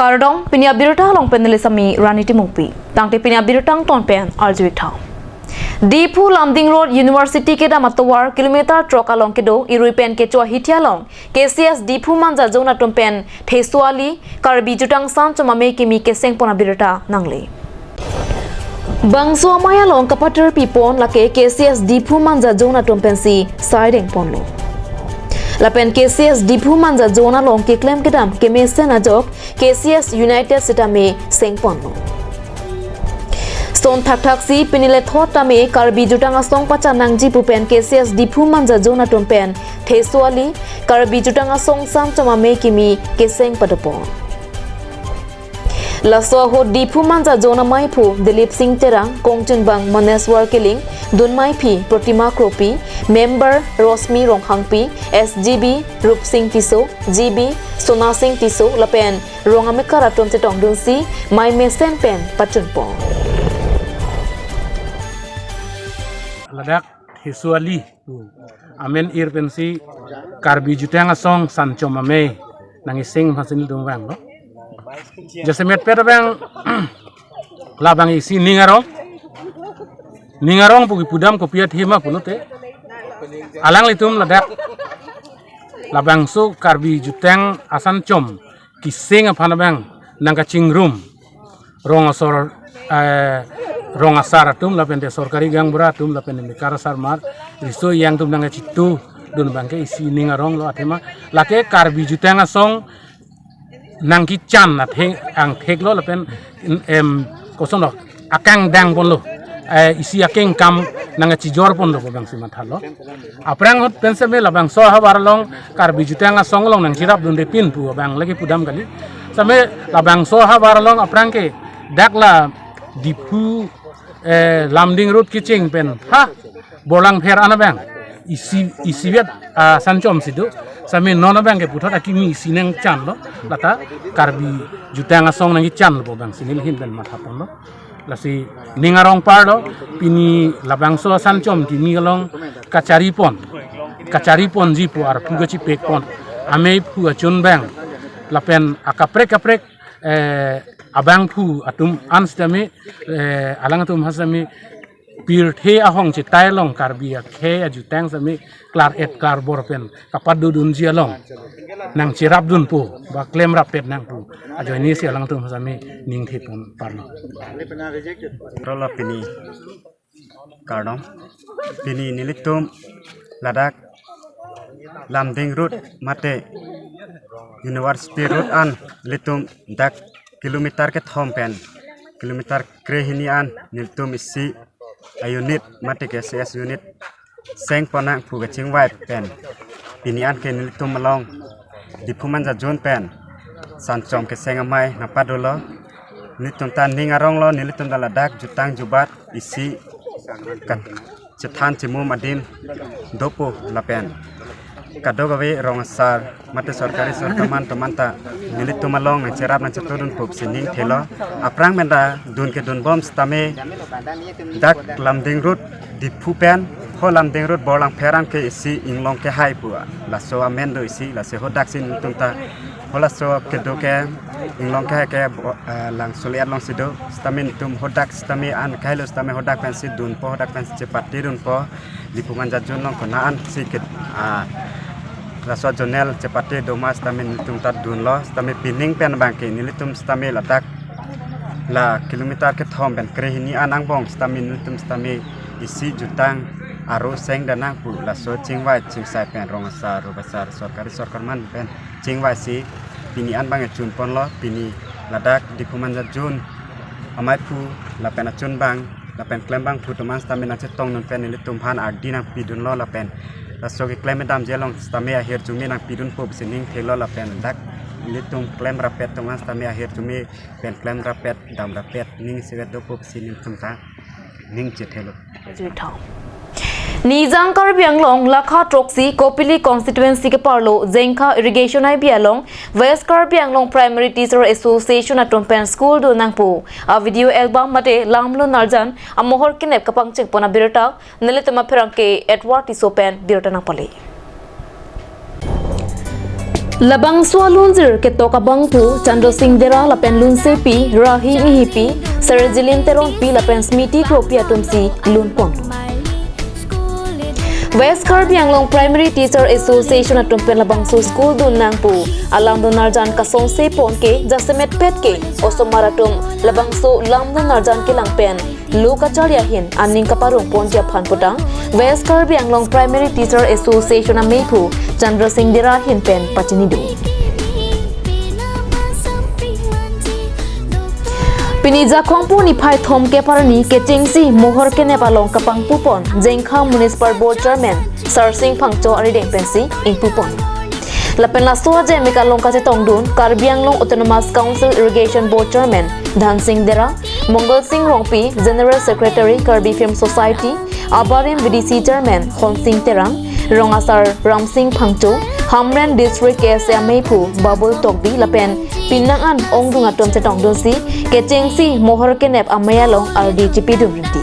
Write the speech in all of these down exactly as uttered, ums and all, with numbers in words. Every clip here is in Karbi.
Kardom, pini abirta along pen neli Sami Rani Timungpi. Tangte pini abirta angton pen arju-ik tha. Diphu Lumding Road University kedam atovar kilometer throk along kedo irui pen kecho ahithi along K C S Diphu Manja Zone atum pen Theso Ali, Karbi Jutang Asan Chom Amei kimi keseng pon abirta nangle. Bangso amei along kapaterpi pon lake K C S Diphu Manja Zone atum pensi saideng ponlo. Lapen K C S Diphu Manja Zone along keklem kedam kemesen ajok K C S United sitame seng ponlo. Son thakthak si pini le thot tame Karbi Jutang Asong pachan nangji pu pen K C S Diphu Manja Zone atum pen Theso Ali, Karbi Jutang Asong Asan Chom Amei kimi keseng pado pon. Laso ahut Diphu Manja Zone amaiphu Dilip Singh Terang, kongchunbang Maneswar Killing, dunmaiphi Protima Kropi, member Rosmi Ronghangpi, S G B Rupsing Tisso, G B Sona Singh Tisso, lapen rong amekar atum chetongdunsi mei mesen pen pachun pon. Ladak Theso Ali pu amen ir pensi Karbi Jutang Asong Asan Chom Amei nang iseng phasin dungvanglo. Jasemet pet abang labang isi ning arong. Ning arong pu kipudam kopi athema pulote, alanglitum ladak labangso Karbi Jutang Asan Chom keseng aphan abang nangkachingrum rong asor, eh, rong asar atum lapen te sorkari gaonbura atum lapen te mekar asarmar riso ejang atum nangkachitudun abangke isi ning aronglo athema lake Karbi Jutang Asong nangkechan athe angtheklo lapen, em, kosonlo, akangdang ponlo, eh, isi akengkam nangkachijor ponlo pu abangsi mathalo. Aphrang ahut pen seme labangso ahavar along Karbi Jutang Asong along nangcherapdunde pin pu abang lake pudam kali. Seme labangso ahavar along aphrang ke dak la Diphu, eh, Lumding Road kecheng pen ha Borlangpher an abang isi, isivet, ah, Asan Chom si do. Seme non abangke puthot akimi isi nangchanlo. Lata Karbi Jutang Asong nangkechanlo pu abangsi neli ahin pen matha ponlo. Lasi ning arong parlo, pini labangso Asan Chom kimi along kachari pon, kachari ponji pu arphu kachipek pon, ameiphu achunbang lapen akaprek kaprek, eh, abangphu atum an sitame, eh, alangtum ha sitame pirthe ahong chetai along Karbi akhei ajutang sitame klar-et klarbor pen kapadodunji along nangcherapdunpo ba klemrappet nangpo ajoine si alangtum sitame ningthe pon parlo. Rolo pini kardom, pini nelitum ladak Lumding Road mate University Road an nelitum dak kilometer kethom pen kilometer krehini an nelitum isi a unit mate K C S unit seng pon nangpo kachingvai pen pini an ke nelitum along Diphu Manja Zone pen Asan Chom keseng amei nangpadolo. Nelitum ta ning aronglo, nelitum ta ladak jutang jubat isi kachethan chemum adim dopo lapen kadokave rong asar mate sorkari sorkar man atum anta nelitum along nangcherap nangchetongdunpo pusi ningthelo. Aphrang pen ta dun kedunbom sitame dak Lumding Road Diphu pen ho Lumding Road Borlangpher an ke isi inglong kehai pu laso amen do isi, lasi hodak si nelitum ta ho laso kedo ke inglong kehai ke bo-, eh, Langsoli alongsi do sitame nelitum hodak sitame an kailo sitame hodak pensi dunpo, hodak pensi chepatedunpo. Diphu Manja Zone along konat an si ke, ah, laso zonal chepate doma sitame nelitum ta dunlo, sitame pining pen abangke nelitum sitame ladak la kilometer kethom pen krehini an angbong sitame nelitum sitame isi jutang aro seng da nangpo laso chingvai chingsai pen rong asar rong asar sorkari sorkar man pen chingvai si pini an abang chun ponlo. Pini ladak Diphu Manja Zone amaiphu lapen achunbang lapen klembangphu atum an sitame nangchetongdun pen nelitum aphan ardi nangpidunlo lapen laso keklem kedamji along sitame ahirjume nangpidunpo pusi ningthelo lapen dak nelitum klemrappet atum an sitame ahirjume pen klemrappet damrappet ning isivet dopo pusi nelitum ta ning chethelo. Nijang Karbi Anglong lakha throksi Kopili constituency keparlo Jengkha Irrigation I B along West Karbi Anglong Primary Teacher Association atum pen school do nangpo a video album mate lamlo narjan amohor kenep kapangcheng pon abirta nelitum apherangke Edward Tisso pen birta nangpale. Labangso alunjir ketok abangphu Chandra Singh Dera lapen lunsepi Rahi Ngihipi, Sarjilin Teronpi lapen Smiti Kropi atumsi lunpon. West Karbi Anglong Primary Teacher Association atum pen labangso school dun nangpu alam dunarjan kasongse pon ke jasemet pet ke osomar atum labangso lam dunarjan kelang pen lo kacharli ahin aning kaparong ponji aphan putang West Karbi Anglong Primary Teacher Association ameiphu Chandra Singh Dera ahin pen pachini do. Pini Jakhong pu niphai thomkep arni kechengsi mohor kenep along kapangpupon Jengkha Municipal Board Chairman Sarsing Phangcho arideng pensi ingpupon. Lapen laso ajemik along kachetongdun Karbi Anglong Autonomous Council Irrigation Board Chairman Dhansing Dera, Mongal Singh Rongpi, General Secretary Karbi Film Society, Abarim V D C Chairman Honsing Terang, Rong Asar Ramsing Phangcho, Hamren District K S A ameiphu Babul Tokbi lapen pinang an ongdung atum chetongdunsi kechengsi mohor kenep amei along ardi chipidun rinti.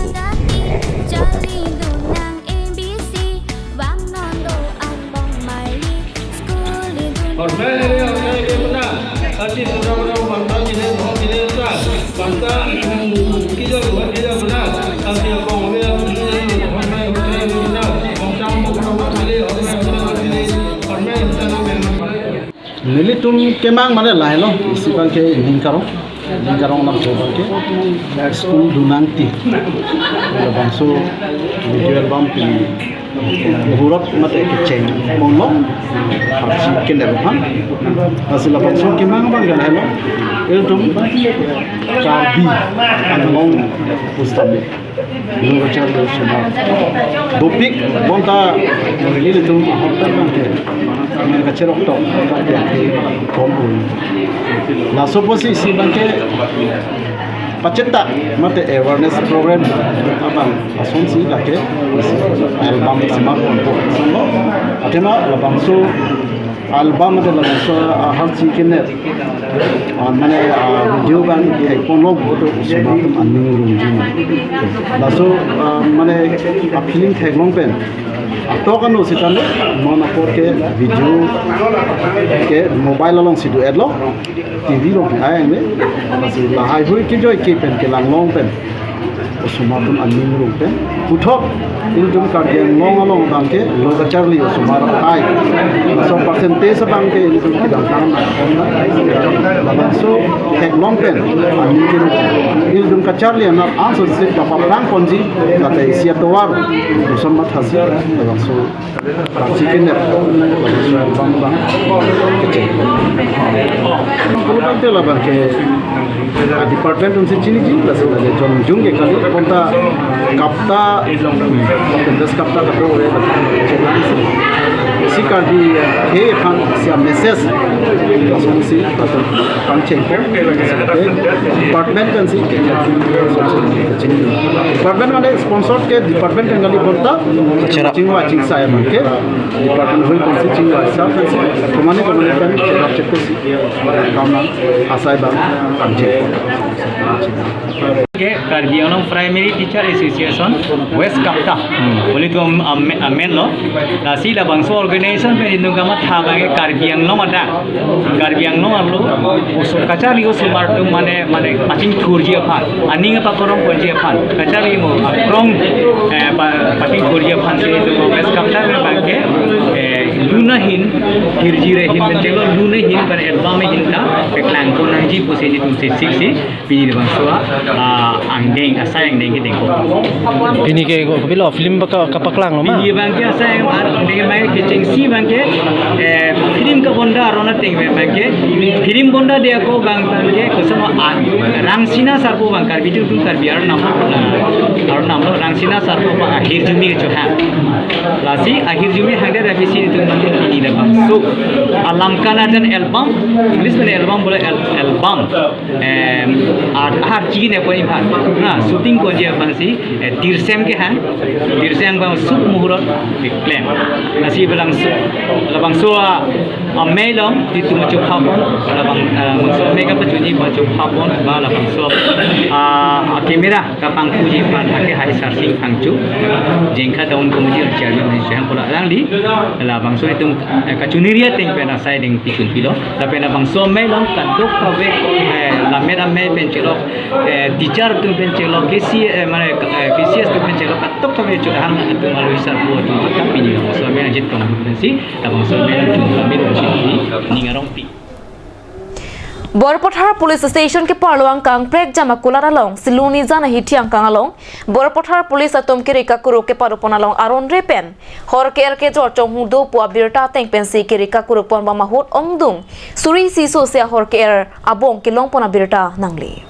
Nelitum kemang mane lahelo, isi abangke ning karong, ning karong lam abangke, school dun nangji. Labangso video album pini muhurat mate kecheng monglo, harchi kenep aphan. Lasi labangso kemang abangke lahelo, ilitum Karbi Anglong pusitame lo kacharli osomar dopik bonta ilitum ahok abangke, mane kacherok tok abangke kom oi. Laso apotsi isi abangke pachethak mate awareness program abang asonsi lake album semar ponpo. Athema labangso album mate labangso, ah, harchi kenep, ah, mane, ah, video abang thekponlo pulote osomar atum aning rungji. Laso, ah, mane a-film theklong pen atok ano sitame non apor ke video ke mobile alongsi do-etlo, T V along ai ne. Lasi lahaihui kejoike pen kelanglong pen osomar atum aning rung pen puthot ilitum Karbi Anglong along abangke lo kacharli osomar hai. Laso percentage abangke ilitum kedamtang labangso theklong pen aning ke ilitum kacharli anat ansose kapaphrang ponji, lata isi atovar osomar thasi labangso harchi kenep bang bang kecil. Kalau bang tela bang ke, ah, department atumsi chiniji, lasi lagi jongjung ke kali, bonta KAPTA, Baptist KAPTA kado ore, isi Karbi, eh, ke aphan isi a-message, langsung si, atau pangcheng, department kan si, department mane sponsor ke department kan kali bonta, Chera. Chingvai chingsai abangke department hui ponsi chingvai sa ponsi, komane komane kan cherap check si, kam nang asai abang pangcheng. Ke Karbi Anglong Primary Teacher Association West KAPTA. Hmm. Ilitum am-, am-, amen lo. Lasi labangso organization pen ilitum kamatha abangke Karbi Anglong adak, Karbi Anglong arlo oso kacharli osomar atum mane, mane pachingthurji aphan, aning pakorong ponji aphan, kacharli mo akrong, eh, pa-, pachingthurji aphan si ilitum West KAPTA abangke, eh, lun ahin, hirjume ahin pen chelo lun ahin pen album ahin ta paklang pon nangji pusi ilitum si sik si pini labangso a, ah, angdeng, asai angdeng kedeng ko. Pini ke ko pilo film ba ka, kapaklang lo ma? Pini abangke asai angdeng abangke kechengsi abangke, eh, film kabonda arona ateng abangke, film bonda dia ko abang abangke koson a, Rangsina Sarpo abang Karbi atum, Karbi arnam, ah, arnam lo Rangsina Sarpo abang ahirjume kechohang. Lasi ahirjume hangdet abisi ilitum abangke pini labangso alam kana jan album, English pen album bole al-, album. Em, ar-, harchi kenep pon aphan. Na, shooting ponji aphan si, eh, Tirsem kehang. Tirsem abang suk muhurat keklem. Lasi labangso, labangso a, amei along ilitum chopha pon, labang, eh, labangso amei kapachunji abang chopha pon, ba labangso, ah, a-camera kapangpuji aphan lake hai Sarsing Phangcho, Jengkha Town Committee Chairman, Jengkha Pola alangli, labangso ilitum, eh, kachoniri ateng pen Asai ding pichun pilo. Lapen abangso amei along kadokave, eh, lammet amei pen chelo, eh, teacher atum pen chelo, K C, eh, mane, eh, K C S atum pen chelo, kadokave chutahang atum alohi sarpo atum ta pini abangso amei ajit kong pensi, abangso amei along chun kami dong chini ning arong pi. Borpathar Police Station keparlo angkang prekjam akulat along, Siloni jan ahithi angkang along, Borpathar Police atum kiri kakuru kepadopon along aron re pen hor ke-er kejor chonghu do pu abirta ateng pensi kiri kakurupon bam ahut ongdung suri isi sose ahor ke-er abong kelongpon abirta nangle.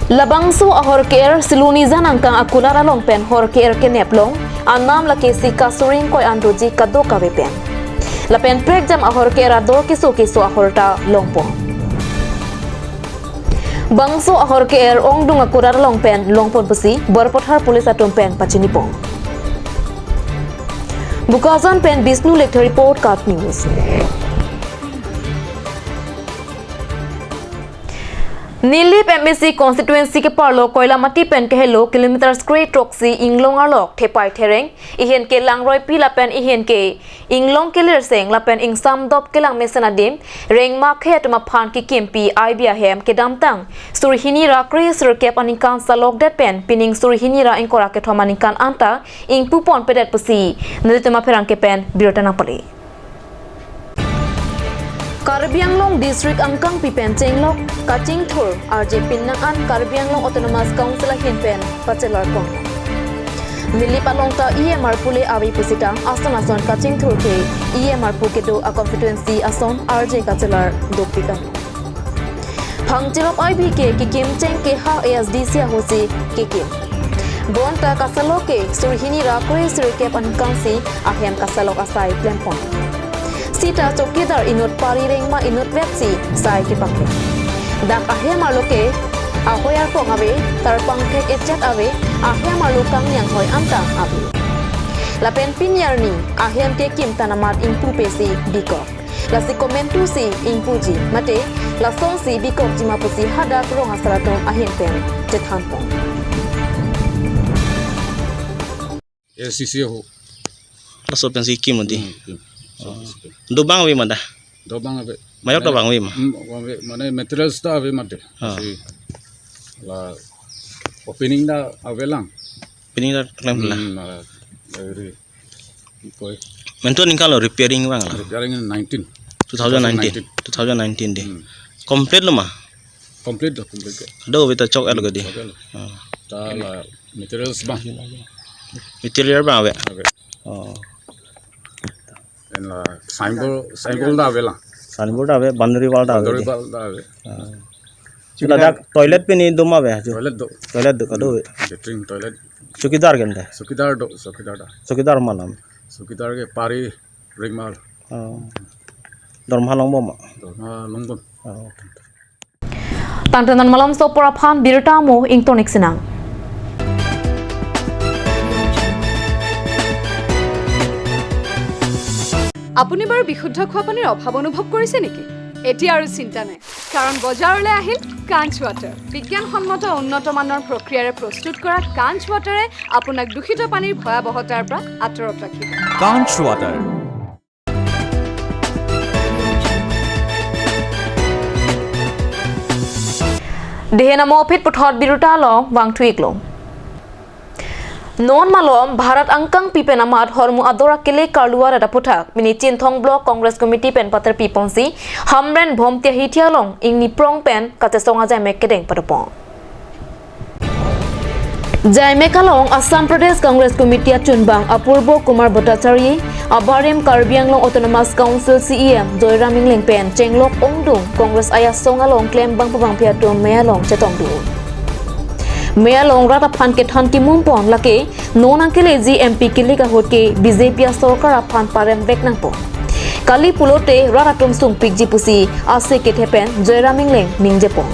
Labangso ahor ke-er Siloni jan angkang akulat along pen hor ke-er kenep long, anam lake si kasuring koi an doji kadokave pen. Lapen prekjam ahor ke-er ador keso keso ahor ta longpon. Bangso ahor ke-er ongdung akulat along pen longpon pusi Borpathar Police atum pen pachinipon. Bokajan pen Bishnu Lekthe report, KAT News. Nilip M A C constituency keparlo Koilamati pen kehelo kilometer kre throksi inglong arlok thepai thereng, ihin ke langroipi lapen ihin ke inglong kelirseng lapen ingsam dop kelang mesen adim, rengma khei atum aphan kekimpi I B ahem kedamtang suri hini ra kre sirkep aningkan salok det pen pining suri hini ra ingkoi ra kethom aningkan anta ingpupon pedet pusi nelitum apherangke pen birta nangpale. Karbi Anglong District angkangpi pen chenglok kachingthur arje pinnang an Karbi Anglong Autonomous Council ahin pen pachelarpon. Nilip along ta E M arpu le ave pusita ason ason kachingthur ke E M arpu kedo a constituency ason arje kachelar dopik an. Phangcherop I B ke kekim cheng ke ha A S D C ahutsi kekim. Bonta kasalok ke suri hini ra kre sirkep aningkan si ahem kasalok asai klempon. Sita chowkidar inut pari rengma inut vetsi sai kepaklo. Dak ahem arlo ke ahoi arpong ave, tarpang thek echet ave, ahem arlo kangniang hoi anta ave. Lapen pini arni ahem kekim tanamat ingpupe si bikok. Lasi komantu si ingpuji, mate lasonsi bikokji ma pusi hadak rong asar atum ahin pen chethanpon. A C C ho. Laso pensi kim mati. Hmm, kim. Oh. Dobang ave mada. Dobang ave. Mayok dobang ave ma. Hmm, ave, mane materials ta ave mate. Ah. Si la opening ta avelang. Opening ta klem la. Hmm, la, eri. Koi. Mentu aningkan lo repairing bang la. Repairing nineteen. Two thousand nineteen. Two thousand nineteen. Two thousand nineteen de. Hmm. Complete lo ma? Complete lo, complete lo. Do beta chok el gadi. Chok el. Ah. Ta la materials bang. Material bang ave. Ave. Oh. En la signboard, signboard ta ave la. Signboard ta ave, boundary wall ta ave. Boundary wall ta ave. Ah. Sila dak toilet pini dum ave, jo. Toilet do. Toilet do kado ave. Latrine toilet. Chowkidar kente? Chowkidar do, chowkidar ta. Chowkidar malam. Chowkidar ke pari ringmal. Oh. Dorma longbom ma? Dorma longbom. Oh. Tangtenan malom so pora aphan birta mo ingtonik sinang. আপুনি বাৰু বিশুদ্ধ খোৱা পানীৰ অভাৱ অনুভৱ কৰিছে নেকি? এতিয়া আৰু চিন্তা নাই, কাৰণ বজাৰলৈ আহিল কাঞ্চ ৱাটাৰ। বিজ্ঞানসন্মত উন্নত মানৰ প্ৰক্ৰিয়াৰে প্ৰস্তুত কৰা কাঞ্চ ৱাটাৰে আপোনাক দূষিত পানীৰ ভয়াৱহতাৰ পৰা আঁতৰত ৰাখিব। Kanch Water. Dehe namo phit puthot birta along vangthu-ik lo. Non malom Bharat angkangpi pen amat hormu ador akele karlu arat aphuthak pini Chinthong Block Congress Committee pen paterpi ponsi Hamren Bhomti ahithi along ingni prong pen kachesong ajaimek kedeng padopon. Jaimek along Assam Pradesh Congress Committee achunbang Apurbo Kumar Bhattacharya, abarim Karbi Anglong Autonomous Council C E M Joyram Engleng pen chenglok ongdung Congress ayasong along klembang pabangpi atum mei along chetongdun. Mei along rat aphan kethan kimumpon lake non angkeleji M P kilik ahut ke B J P asorkar aphan paremvek nangpo. Kali pulote rat atum sungpikji pusi ase kethe pen Joyram Engleng ningjepon.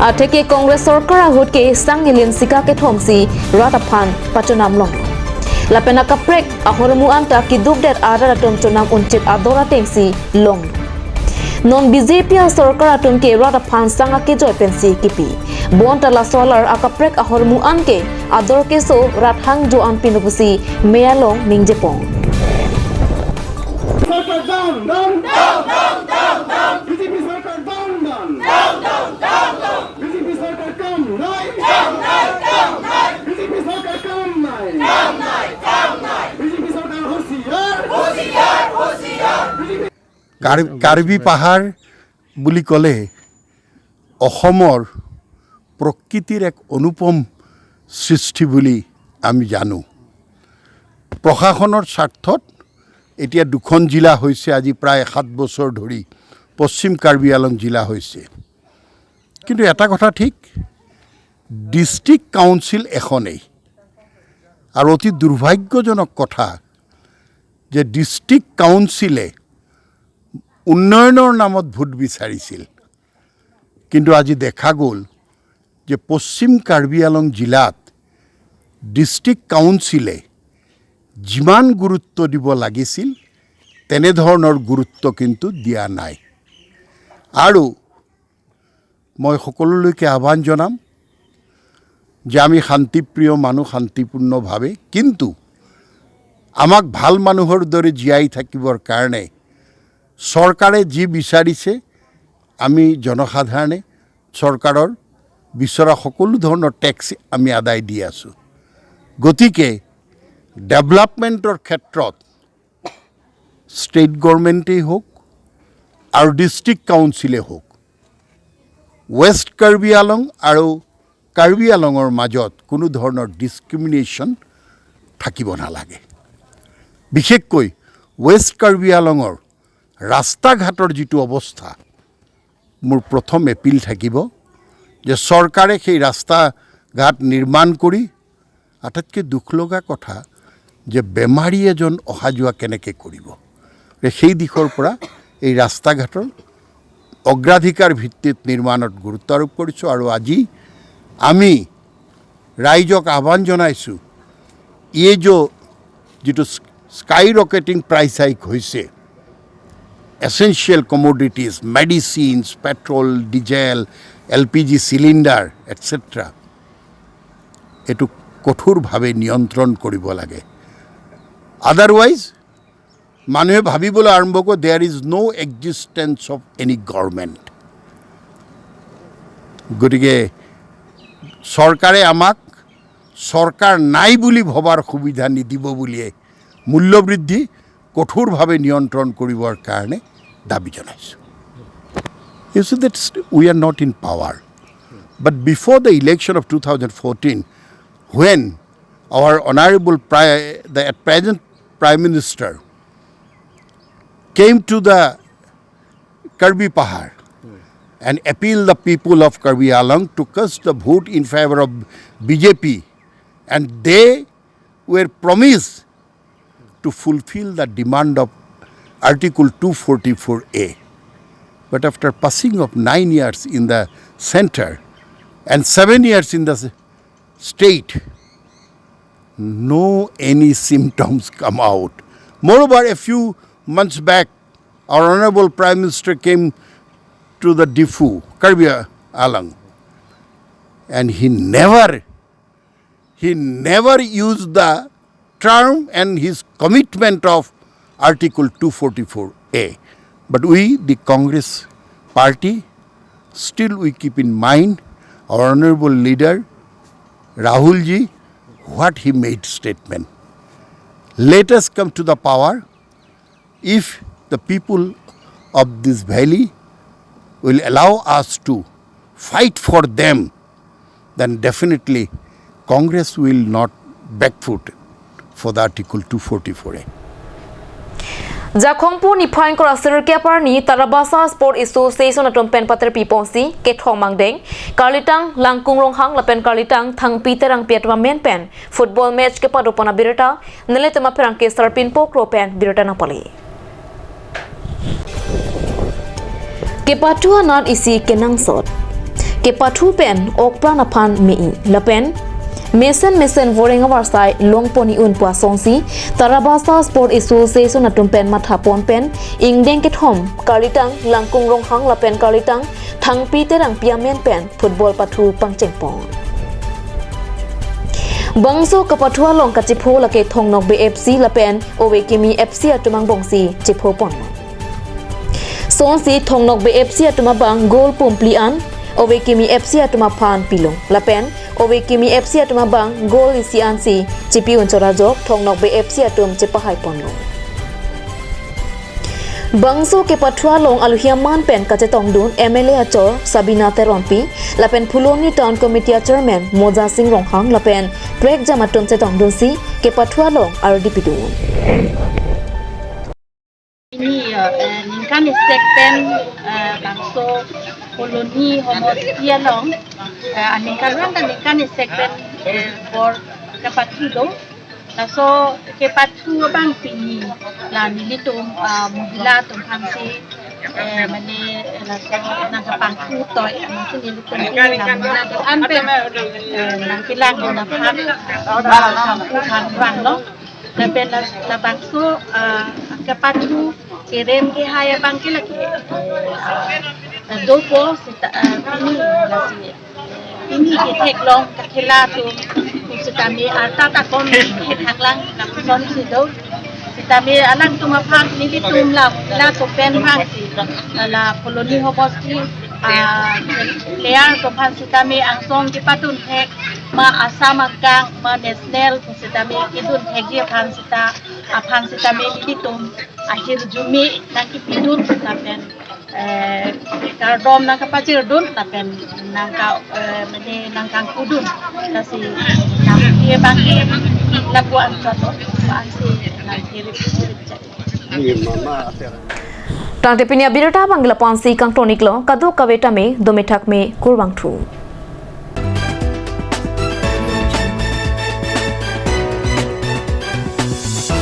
Atheke Congress sorkar ahut ke sang nilin sika kethom si rat aphan pachonam long. Lapen akaprek ahormu anta kidukdet arat atum chonam unchit ador atengsi long. Non B J P asorkar atum ke rat aphan sang akejoi pensi kipi. Bonta laso alar akaprek ahormu an ke ador keso rat hangjo an pino pusi mei along ningjepon. সরকার down, down, down, down, down, down. BJP সরকার down, down, down, down, down, down. BJP সরকার কাম নাই, কাম নাই, কাম নাই। বিজেপি সরকার কাম নাই, কাম নাই, কাম নাই। বিজেপি সরকার হুঁশিয়ার, হুঁশিয়ার, হুঁশিয়ার। বিজেপি কাৰ-, কাৰ্বি পাহাৰ বুলি ক'লে অসমৰ প্ৰকৃতিৰ এক অনুপম সৃষ্টি বুলি আমি জানো। প্ৰশাসনৰ স্বাৰ্থত এতিয়া দুখন জিলা হৈছে, আজি প্ৰায় সাত বছৰ ধৰি পশ্চিম কাৰ্বি আংলং জিলা হৈছে। কিন্তু এটা কথা ঠিক, ডিষ্ট্ৰিক্ট কাউন্সিল এখনেই। আৰু অতি দুৰ্ভাগ্যজনক কথা যে ডিষ্ট্ৰিক্ট কাউন্সিলে উন্নয়নৰ নামত ভোট বিচাৰিছিল, কিন্তু আজি দেখা গ'ল যে পশ্চিম কাৰ্বি আংলং জিলাত ডিষ্ট্ৰিক্ট কাউন্সিলে যিমান গুৰুত্ব দিব লাগিছিল, তেনেধৰণৰ গুৰুত্ব কিন্তু দিয়া নাই। আৰু মই সকলোলৈকে আহ্বান জনাম যে আমি শান্তিপ্ৰিয় মানুহ, শান্তিপূৰ্ণভাৱে, কিন্তু আমাক ভাল মানুহৰ দৰে জীয়াই থাকিবৰ কাৰণে চৰকাৰে যি বিচাৰিছে, আমি জনসাধাৰণে চৰকাৰৰ বিচৰা সকলো ধৰণৰ টেক্স আমি আদায় দি আছোঁ। গতিকে ডেভেলপমেণ্টৰ ক্ষেত্ৰত ষ্টেট গভৰ্ণমেণ্টেই হওক আৰু ডিষ্ট্ৰিক্ট কাউন্সিলেই হওক, ৱেষ্ট কাৰ্বি আংলং আৰু কাৰ্বি আংলঙৰ মাজত কোনো ধৰণৰ ডিছক্ৰিমিনেশ্যন থাকিব নালাগে। বিশেষকৈ ৱেষ্ট কাৰ্বি আংলঙৰ ৰাস্তা ঘাটৰ যিটো অৱস্থা, মোৰ প্ৰথম এপিল থাকিব যে চৰকাৰে সেই ৰাস্তা ঘাট নিৰ্মাণ কৰি, আটাইতকৈ দুখ লগা কথা যে বেমাৰী এজন অহা যোৱা কেনেকৈ কৰিব, যে সেই দিশৰ পৰা এই ৰাস্তা ঘাটৰ অগ্ৰাধিকাৰ ভিত্তিত নিৰ্মাণত গুৰুত্ব আৰোপ কৰিছোঁ। আৰু আজি আমি ৰাইজক আহ্বান জনাইছোঁ, এই যে যিটো স্কাই ৰকেটিং প্ৰাইচ হাইক হৈছে, essential commodities, medicines, petrol, diesel, L P G cylinder, etcetera, এইটো কঠোৰভাৱে নিয়ন্ত্ৰণ কৰিব লাগে। আদাৰৱাইজ মানুহে ভাবিবলৈ আৰম্ভ কৰে, there is no existence of any government। গতিকে চৰকাৰে আমাক চৰকাৰ নাই বুলি ভবাৰ সুবিধা নিদিব বুলিয়ে মূল্যবৃদ্ধি কঠোৰভাৱে নিয়ন্ত্ৰণ কৰিবৰ কাৰণে দাবী জনাইছোঁ। You see that we are not in power. But before the election of two thousand fourteen, when our honorable Prime, the at present Prime Minister came to the Karbi Pahar and appealed the people of Karbi Anglong to cast the vote in favor of B J P, and they were promised to fulfill the demand of Article two forty-four A. But after passing of nine years in the center and seven years in the s-, state, no any symptoms come out. Moreover, a few months back, our Honorable Prime Minister came to the Diphu, Karbi Anglong, and he never, he never used the term and his commitment of Article two forty-four A. But we, the Congress party, still we keep in mind our honorable leader Rahul ji, what he made statement. Let us come to the power. If the people of this valley will allow us to fight for them, then definitely Congress will not back foot for the Article two forty-four A. Jakhongpu niphai ingkoi ra sirkep arni Tarabasa Sport Association atum pen paterpi ponsi kethom angdeng, Karlitang Langkung Ronghang lapen Karlitang Thangpi Terangpi atum amen pen football match kepado pon abirta, nelitum apherangke Sarpin Pokro pen birta nangpale. Kepathu anat isi kenangsot. Kepathu pen okpran aphan me-i. Lapen mesen mesen voreng avarsai longpon-i un pu asonsi, Tarabasa Sport Association atum pen mathapon pen ingdeng kethom Karlitang Langkung Ronghang lapen Karlitang Thangpi Terangpi amen pen football pathu pangchengpon. Bangso kepathu along kachepho lake Thongnokbe F C lapen Ove Kimi F C atum angbongsi chepho ponlo. Sonsi Thongnokbe F C atum abang goal pumpli an, Ove Kimi F C atum aphan pilong. Lapen Ove Kimi F C atum abang goal isi ansi chepi unchor ajok Thongnokbe F C atum chepahai ponlo. Bangso kepathu along aluhi aman pen kachetongdun M L A achor Sabina Teronpi, lapen Phuloni Town Committee a Chairman Moja Sing Ronghang, lapen prekjam atum chetongdunsi kepathu along ardi pidun. Pini, eh, ningkan isi pen, eh, bangso Phuloni Homosti along, eh, aningkan rang ta ningkan isi pen, eh, bor kepathu do. Laso kepathu abang pini la nelitum, ah, mohila atum aphansi, eh, mane laso nangkepangthu toi, amatsi nelitum pini la mohila atum an pen, eh, nangkelang dun aphan, ah, pangthu aphan vanglo. Lapen la, labangso, ah, kepathu kerem kehai abang ke lake, ah, dopo seta, ah, pini lasi pini ketheklong kakhela atum sitame arta ta kom theklang lapuson si do. Sitame alangtum aphan nelitum la, la atum pen vangsi, la Phuloni Homosti, ah, player atum aphan sitame angsong kepatun thek, ma Assam akang, ma national sitame kedun thekji aphan sita, aphan sitame nelitum ahirjume nangkepidun lapen, eh, kardom nangkapachirdun lapen nangka, eh, mane nangkangkudun. Lasi nangke abang ke lapu-an chot, ansi nangkirip, kirip chot. Tangte pini abirta abang ke lapu-ansi kangton-iklo, kadokave tame dome thakme, kurvangthu.